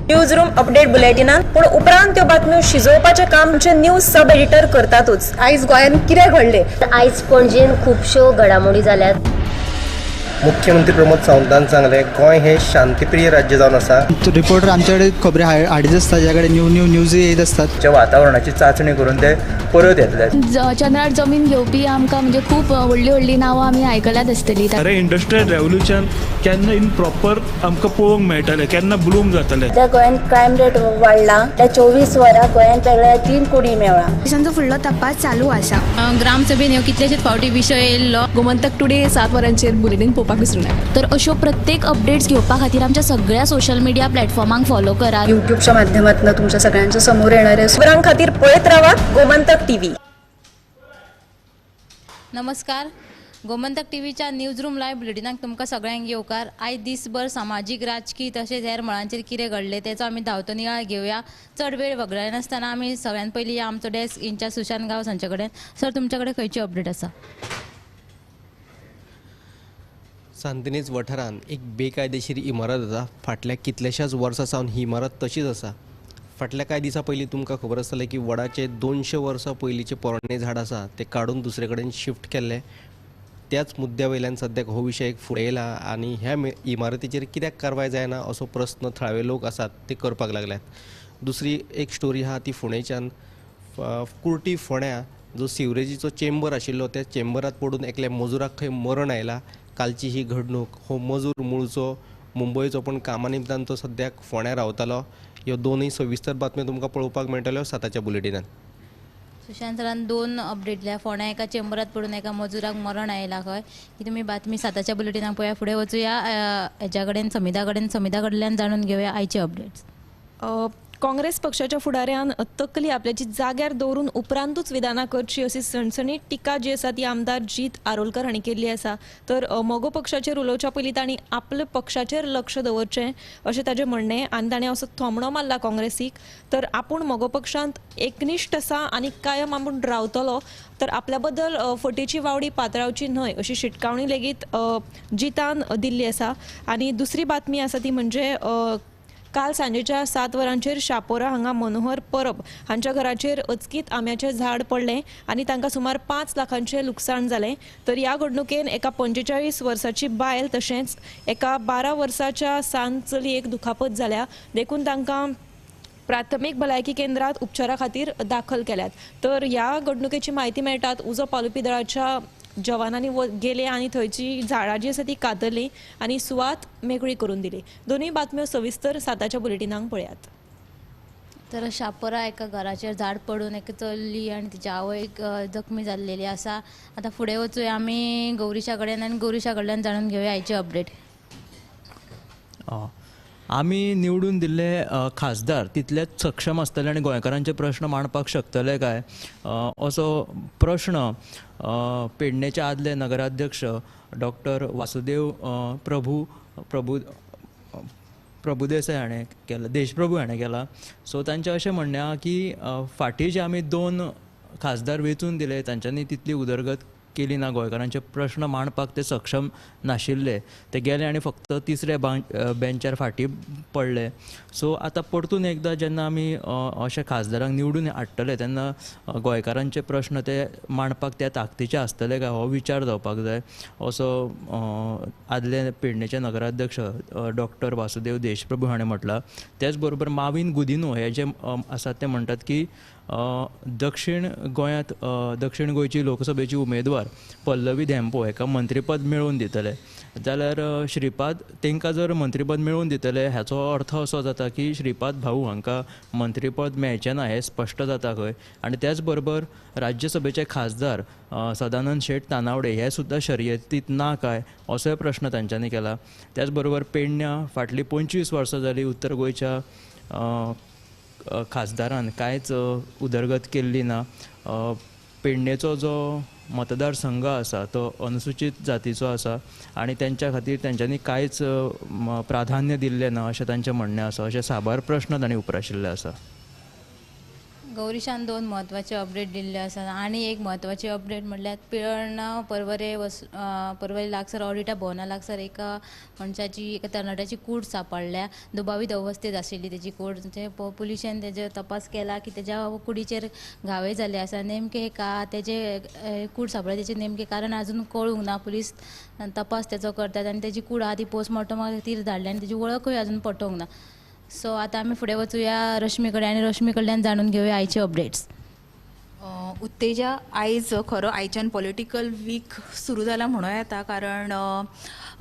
News room update बुलेटिनान पूण उपरांत त्यो बातम्यो शिजोवपाचें काम आमचे न्यूज सब एडिटर करतातूच. आयज गोंयांत कितें घडलें? आयज पणजेन खुबश्यो घडामोडी जाल्यात. मुख्यमंत्री प्रमोद सावंतान सांगलें, गोंय हें शांतीप्रिय राज्य जावन आसा. रिपोर्टर आमच्याकडे खबरी हाडीत आसता, ज्या कडेन न्यू न्यू न्यूज येत आसतात. वातावरणाची चाचणी करून ते परत येतले. चंद्रार जमीन घेवपी आमकां म्हणजे खूब व्हडलीं व्हडलीं नांवां आमी आयकल्यात आसतलीं. अरे इंडस्ट्रियल रेवोल्युशन केन्ना इन प्रॉपर आमकां पळोवंक मेळटलें, केन्ना ब्लूम जातलें? सध्या गोंयांत क्रायम रेट वाडला. त्या 24 वरां गोंयांत वेगळ्या 3 कुडी मेळ्ळा. पोलिसांचो फुडलो तपास चालू आसा. ग्रामसभेन ह्यो कितलेशेच फावटी विशय येयल्लो. गोमंतक टुडे 7 वरांचेर बुलेटीन पळोवपाक विसरूं नाका. तर अश्यो प्रत्येक अपडेट्स घेवपा खातीर आमच्या सगळ्या सोशल मिडिया प्लॅटफॉर्मांक फॉलो करात. युट्यूबच्या माध्यमातून तुमच्या सगळ्यांच्या समोर येणारे. खबरां खातीर पळयत रावात गोमंतक टीव्ही. नमस्कार, गोमंतक टीव्हीच्या न्यूज रूम लायव्ह बुलेटिनाक तुमकां सगळ्यांक येवकार. आयज दीसभर सामाजीक, राजकी तशेंच हेर मळांचेर कितें घडलें तेचो आमी धांवतो नियाळ घेवया. चड वेळ वगडायनासतना आमी सगळ्यान पयलीं आमचो डेस्क इन्चार्ज सुशांत गांवस हांचे कडेन. सर, तुमचे कडेन खंयची अपडेट आसा? सांतिनेज वाठारांत एक बेकायदेशीर इमारत आसा. फाटल्या कितल्याशाच वर्सां सावन ही इमारत तशीच आसा. फाटल्या कांय दिसां पयलीं तुमकां खबर आसतलें की वडाचे 200 वर्सां पयलींचें पोरणें झाड आसा तें काडून दुसरे कडेन शिफ्ट केल्लें. त्याच मुद्द्या वयल्यान सद्याक हो विशय एक फुडें येयला आनी ह्या इमारतीचेर कित्याक कारवाय जायना असो प्रस्न थळावे लोक आसात ते करपाक लागल्यात. दुसरी एक स्टोरी आहा ती फोंडेच्यान. कुर्टी फोंड्या जो सिवरेजीचो चेंबर आशिल्लो त्या चेंबरात पडून एकल्या मजुराक खंय मरण आयला. कालची ही घडणूक. हो मजूर मुळचो मुंबयचो, पूण कामा निमतान तो सद्याक फोंड्या रावतालो. ह्यो दोनूय सविस्तर बातम्यो तुमकां पळोवपाक मेळटल्यो 7च्या बुलेटिनान. सुशांत सरान 2 अपडेट दिल्या. फोंड्या एका चेंबरात पडून एका मजुराक मरण आयला खंय. ही तुमी बातमी 7च्या बुलेटिनाक पळया. फुडें वचुया हेज्या कडेन, समिता कडेन. समिता कडल्यान जाणून घेवया आयचे अपडेट्स. काँग्रेस पक्षाच्या फुडाऱ्यान तकली आपल्याची जाग्यार दवरून उपरांतूच विधानां करची अशी सणसणीत टिका जी आसा ती आमदार जीत आरोलकर हांणी केल्ली आसा. तर मगो पक्षाचेर उलोवच्या पयलीं तांणी आपल्या पक्षाचेर लक्ष दवरचें अशें ताजें म्हणणें आनी ताणें असो थोमणो मारला काँग्रेसीक. तर आपूण मगो पक्षांत एकनिश्ठ आसा आनी कायम आपूण रावतलो, तर आपल्या बद्दल फटीची वावडी पातळावची न्हय अशी शिटकावणी लेगीत जितान दिल्ली आसा. आनी दुसरी बातमी आसा ती म्हणजे काल सांजेच्या 7 वरांचेर शापोरा हांगा मनोहर परब हांच्या घराचेर अचकीत आंब्याचें झाड पडलें आनी तांकां सुमार 5 लाखांचें लुकसाण जालें. तर ह्या घडणुकेन एका 45 वर्साची बायल तशेंच एका 12 वर्साच्या सान चलयेक दुखापत जाल्या, देखून तांकां प्राथमीक भलायकी केंद्रात उपचारा खातीर दाखल केल्यात. तर ह्या घडणुकेची म्हायती मेळटात उजो पालोवपी दळाच्या जवानांनी गेले आनी थंयची झाडां जी आसा ती कातरली आनी सुवात मेकळी करून दिली. दोनूय बातम्यो सविस्तर 7च्या बुलेटिनांक पळयात. तर शापोरा एका घराचेर झाड पडून एक चली आनी तिच्या आवयक जखमी जाल्लेली आसा. आतां फुडें वचूया आमी गौरीशा कडेन आनी गौरीशा कडल्यान जाणून घेवया आयची अपडेट. आमी निवडून दिल्ले खासदार तितलेच सक्षम आसतले आनी गोंयकारांचे प्रश्न मांडपाक शकतले काय असो प्रश्न पेडणेचे आदले नगराध्यक्ष डॉक्टर वासुदेव प्रभु प्रभु प्रभुदेसाय हाणें केला, देशप्रभू हाणें केला. सो तांचें अशें म्हणणें आहा की फाटीं जे आमी 2 खासदार वेंचून दिले तांच्यांनी तितली उदरगत केली ना, गोंयकारांचे प्रश्न मांडपाक ते सक्षम नाशिल्ले, ते गेले आनी फक्त तिसऱ्या बेंचार फाटीं पडले. सो आतां परतून एकदां जेन्ना आमी अशे खासदारांक निवडून हाडटले तेन्ना गोंयकारांचे प्रश्न ते मांडपाक त्या ताकदीचे आसतले काय हो विचार जावपाक जाय असो आदले पेडणेचे नगराध्यक्ष डॉक्टर वासुदेव देशप्रभू हाणें म्हटलां. त्याच बरोबर माविन गुदिनो हे जे आसात ते म्हणटात की दक्षिण गोंयांत दक्षिण गोंयची लोकसभेची उमेदवार पल्लवी धेंपो हेका मंत्रीपद मेळोवन दितले, जाल्यार श्रीपाद तांकां जर मंत्रीपद मेळोवन दितले हाचो अर्थ असो जाता की श्रीपाद भाऊ हांकां मंत्रीपद मेळचें ना हें स्पश्ट जाता खंय. आनी त्याच बरोबर राज्यसभेचे खासदार सदानंद शेट तानावडे हे सुद्दां शर्यतींत ना काय असोय प्रश्न तांच्यांनी केला. त्याच बरोबर पेडण्यां फाटलीं 25 वर्सां जालीं उत्तर गोंयच्या खासदारान कांयच उदरगत केल्ली ना. पेडणेचो जो मतदारसंघ आसा तो अनुसूचित जातीचो आसा आनी तेंच्या खातीर तेंच्यांनी कांयच प्राधान्य दिल्लें ना अशें तांचें म्हणणें आसा. अशे साबार प्रश्न तांणी उप्राशिल्ले आसा. गौरीशान दोन म्हत्वाचे अपडेट दिल्ले आसा आनी एक म्हत्वाची अपडेट म्हणल्यार पिळर्ण पर्वरे पर्वरे लागसर ऑडिटा भवना लागसर एका मनशाची, एका तरणाट्याची कूड सांपडल्या. दुबावीत अवस्थेत आशिल्ली तेजी कूड. पुलिशेन तेजेर तपास केला की तेज्या कुडीचेर घावे जाल्ले आसा. नेमके का तेजे कूड सांपडल्या तेजें नेमकें कारण अजून कळूंक ना. पुलीस तपास तेजो करतात आनी तेजी कूड आहा ती पोस्टमॉर्टमा खातीर धाडल्या आनी तेजी वळखूय अजून पटोवंक ना. सो आतां आमी फुडें वचुया रश्मी कडेन आनी रश्मी कडल्यान जाणून घेवया आयचे अपडेट्स. उत्तेजा, आयज खरो आयच्यान पॉलिटिकल वीक सुरू जाला म्हणूं येता, कारण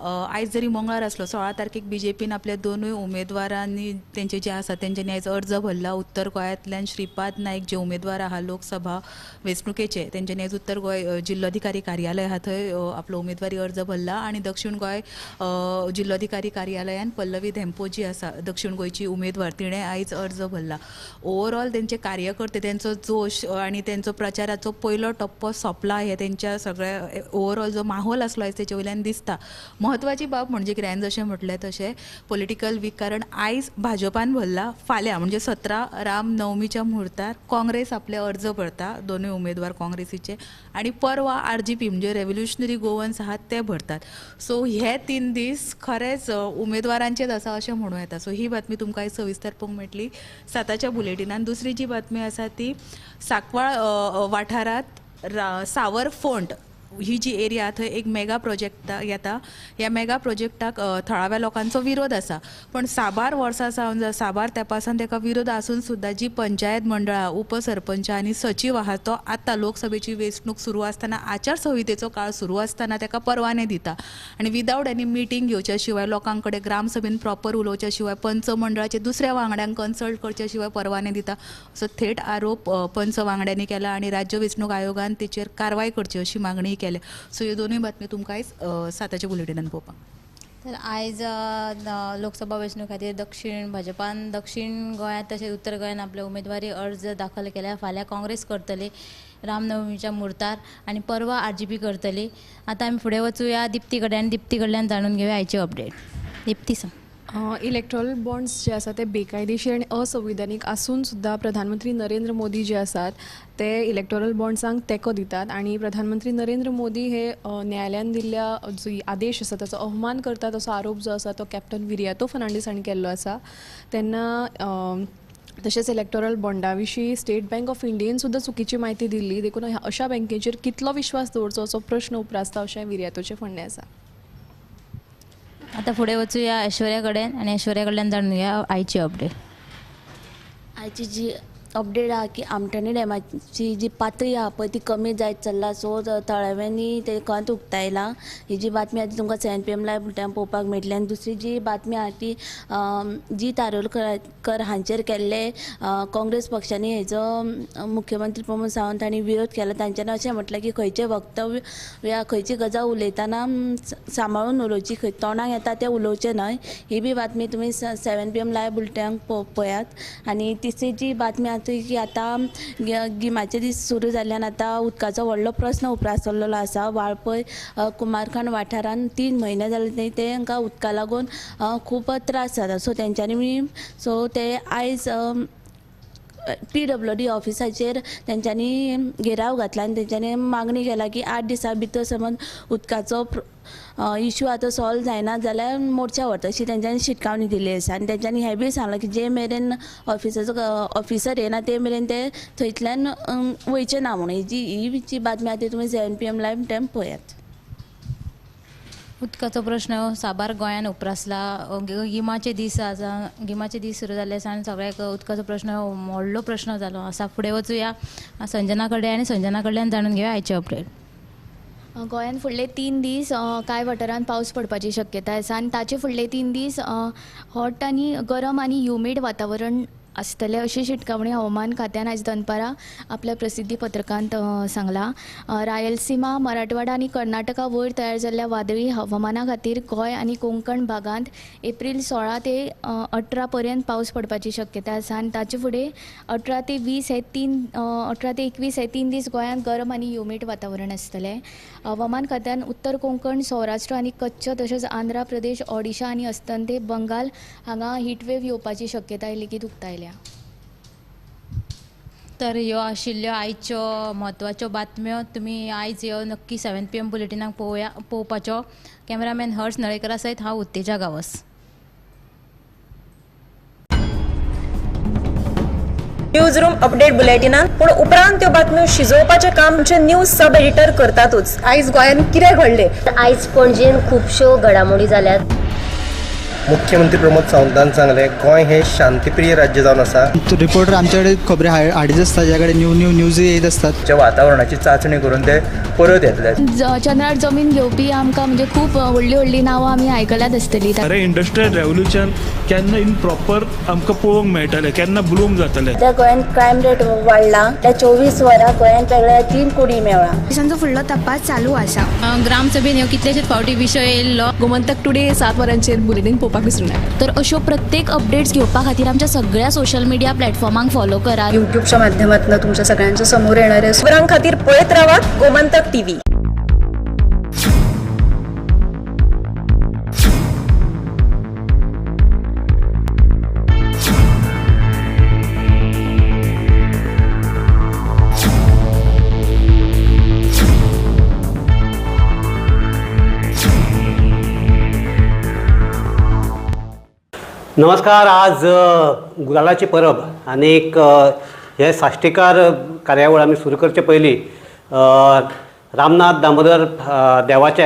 आयज जरी मंगळार आसलो 16 तारखेक बीजेपीन आपल्या दोनूय उमेदवारांनी तेंचे जे आसा तेंच्यांनी आयज अर्ज भरला. उत्तर गोंयांतल्यान श्रीपाद नायक जे उमेदवार आहा लोकसभा वेंचणुकेचे तेंच्यांनी आयज उत्तर गोंय जिल्लोधिकारी कार्यालय आहा थंय आपलो उमेदवारी अर्ज भरला आनी दक्षिण गोंय जिल्लोधिकारी कार्यालयान पल्लवी धेंपो जी आसा दक्षिण गोंयची उमेदवार तिणें आयज अर्ज भरला. ओवरऑल तेंचे कार्यकर्ते, तेंचो जोश आनी तेंचो प्रचाराचो पयलो टप्पो सोंपला हे तेंच्या सगळ्या ओवरऑल जो माहोल आसलो आयज तेचे वयल्यान दिसता. म्हत्वाची बाब म्हणजे कितें, हांवें जशें म्हटलें तशें पॉलिटिकल वीक, कारण आयज भाजपान भरला, फाल्यां म्हणजे 17 रामनवमीच्या मुहूर्तार काँग्रेस आपले अर्ज भरता, दोनूय उमेदवार काँग्रेसीचे, आनी परवा आरजीपी म्हणजे रेव्होल्युशनरी गोवन्स आहात ते भरतात. सो हे 3 दीस खरेंच उमेदवारांचेच आसा अशें म्हणूं येता. सो ही बातमी तुमकां आयज सविस्तर पळोवंक मेळटली 7च्या बुलेटिनान. दुसरी जी बातमी आसा ती सांकवाळ वाठारांत सावर फोंड ही जी एरिया थंय एक मेगा प्रोजेक्ट येता. ह्या मेगा प्रोजेक्टाक थळाव्या लोकांचो विरोध आसा, पण साबार वर्सां सावन साबार तेंपा सावन ताका विरोध आसून सुद्दां जी पंचायत मंडळां, उपसरपंच आनी सचीव आहा तो आतां लोकसभेची वेंचणूक सुरू आसतना, आचारसंहितेचो काळ सुरू आसतना ताका परवाने दिता आनी विदावट एनी मिटींग घेवच्या शिवाय, लोकां कडेन ग्रामसभेन प्रॉपर उलोवच्या शिवाय, पंच मंडळाचे दुसऱ्या वांगड्यांक कन्सल्ट करच्या शिवाय परवाने दिता असो थेट आरोप पंच वांगड्यांनी केला आनी राज्य वेंचणूक आयोगान तेचेर कारवाय करची अशी मागणी केल्या. सो ह्यो दोनूय बातमी तुमकां आयज 7च्या बुलेटिनान पळोवपाक. तर आयज लोकसभा वेंचणूक खातीर दक्षिण भाजपान दक्षिण गोंयांत तशेंच उत्तर गोंयांत आपले उमेदवारी अर्ज दाखल केल्या. फाल्यां काँग्रेस करतली रामनवमीच्या मुहूर्तार आनी परवा आरजीपी करतली. आतां आमी फुडें वचुया दिप्ती कडेन आनी दिप्ती कडल्यान जाणून घेवया आयची अपडेट. दिप्ती सांग. इलेक्ट्रॉल बॉन्ड्स जे आसा ते बेकायदेशीर आनी असंविधानीक आसून सुद्दां प्रधानमंत्री नरेंद्र मोदी जे आसात ते इलेक्टोरल बॉन्ड्सांक तेंको दितात आनी प्रधानमंत्री नरेंद्र मोदी हे न्यायालयान दिल्ल्या जो आदेश आसा ताचो अवमान करतात असो आरोप जो आसा तो कॅप्टन विरियातो फर्नांडीस हांणी केल्लो आसा. तेन्ना तशेंच इलेक्टोरल बॉन्डा विशीं स्टेट बँक ऑफ इंडियेन सुद्दां चुकीची म्हायती दिल्ली, देखून अशा बँकेचेर कितलो विश्वास दवरचो असो प्रश्न उप्रासता अशें विरियातोचें म्हणणें आसा. आतां फुडें वचुया ऐश्वर्या कडेन आनी ऐश्वर्या कडल्यान जाणून घेवया आयची अपडेट. आयची जी अपडेट आहा की आमठाणे डॅमाची जी पातळी आहा पळय ती कमी जायत चल्ला. सो थळाव्यांनी ते खंत उक्तायला. ही जी बातमी आहा ती तुमकां 7 PM live बुलेटिनान पळोवपाक मेळटली. आनी दुसरी जी बातमी आहा ती जीत आरोलकर हांचेर केल्ले काँग्रेस पक्षांनी हेजो मुख्यमंत्री प्रमोद सावंत हांणी विरोध केला. तांच्यांनी अशें म्हटलें की खंयचें वक्तव्य या खंयची गजाल उलयतना सांबाळून उलोवची, खंय तोंडाक येता तें उलोवचें न्हय. ही बी बातमी तुमी 7 PM live बुलेटिनाक पळयात. आनी तिसरी जी बातमी आहा की आतां गिमाचे दीस सुरू जाल्ल्यान आतां उदकाचो व्हडलो प्रस्न उप्रासलेलो आसा. वाळपय कुमारखांड वाठारांत 3 म्हयने जाले तांकां उदका लागून खूब त्रास जाता. सो तेंच्यांनी सो ते आयज PWD ऑफिसाचेर तेंच्यांनी घेराव घातला आनी तेंच्यांनी मागणी केला की 8 दिसां भितर समज उदकाचो इशू आतां सॉल्व जायना जाल्यार मोर्चा व्हरता अशी तेंच्यांनी शिटकावणी दिल्ली आसा. आनी तेंच्यांनी हें बी सांगलां की जे मेरेन ऑफिसाचो ऑफिसर येना ते मेरेन ते थंयतल्यान वयचे ना म्हणून. ही जी बातमी आहा ती तुमी 7 PM live time पळयात. उदकाचो प्रश्न साबार गोंयान उप्रासला. गिमाचे दीस आसा, गिमाचे दीस सुरू जाल्ले आसा आनी सगळ्याक उदकाचो प्रश्न व्हडलो प्रश्न जालो आसा. फुडें वचुया संजना कडेन आनी संजना कडल्यान जाणून घेवया आयचे अपडेट. गोंयांत फुडले 3 दीस कांय वाठारांत पावस पडपाची शक्यताय आसा आनी ताचे फुडले 3 दीस हॉट आनी गरम आनी ह्युमीड वातावरण आसतलें अशी शिटकावणी हवामान खात्यान आयज दनपारां आपल्या प्रसिद्धी पत्रकांत सांगलां. रायलसीमा, मराठवाडा आनी कर्नाटका वयर तयार जाल्ल्या वादळी हवामाना खातीर गोंय आनी कोंकण भागांत एप्रील 16 ते 18 पर्यंत पावस पडपाची शक्यताय आसा आनी ताचे फुडें 18 ते 20 हे 18 ते 21 हे 3 दीस गोंयांत गरम आनी ह्युमीड वातावरण आसतलें. हवामान खात्यान उत्तर कोंकण, सौराष्ट्र आनी कच्छ तशेंच आंध्र प्रदेश, ओडिशा आनी अस्तंते बंगाल हांगा हिटवेव येवपाची शक्यताय लेगीत उक्तायल्या. तर ह्यो आशिल्ल्यो आयच्यो म्हत्वाच्यो बातम्यो. तुमी आयज ह्यो नक्की 7 PM बुलेटिनाक पळोवया पळोवपाच्यो. कॅमेरामॅन हर्ष नळेकरा सयत हांव उत्तेजा गांवस. न्यूज रूम अपडेट बुलेटिनान पूण उपरांत त्यो बातम्यो शिजोवपाचें काम आमचे न्यूज सब एडिटर करतातूच. आयज गोंयांत कितें घडलें? आयज पणजेन खुबश्यो घडामोडी जाल्यात. मुख्यमंत्री प्रमोद सावंतान सांगलें, गोंय हें शांतीप्रिय राज्य जावन आसा. रिपोर्टर आमचे कडेन खबरी हाडीत आसता, ज्या कडेन न्यू न्यू न्यूज येयत आसतात. वातावरणाची चांचणी करून ते परत येतले. चंद्रार जमीन घेवपी आमकां म्हणजे खूब व्हडलीं व्हडलीं नांवां आमी आयकल्यात आसतलीं. खरें इंडस्ट्रियल रेवोल्युशन केन्ना इन प्रॉपर आमकां पळोवंक मेळटलें, केन्ना ब्लूम जातलें. सध्या गोंयांत क्रायम रेट वाडला. त्या 24 वरां गोंयांत वेगळ्या 3 कुडी मेळ्ळा. पोलिसांचो फुडलो तपास चालू आसा. ग्रामसभेन ह्यो कितलेशेच फावटी विशय येयल्लो. गोमंतक टुडे 7 वरांचेर बुलेटीन पळोवपाक विसरूं नाका. तर अश्यो प्रत्येक अपडेट्स घेवपा खातीर आमच्या सगळ्या सोशल मिडिया प्लॅटफॉर्मांक फॉलो करात. यूट्यूबच्या माध्यमातून तुमच्या सगळ्यांच्या समोर येणार आहे. खबरां खातीर पळयत रावात गोमंतक टीव्ही. नमस्कार. आज गुलालाची परब आनीक हे साश्टीकार कार्यावळ आमी सुरू करचे पयलीं रामनाथ दामोदर देवाचें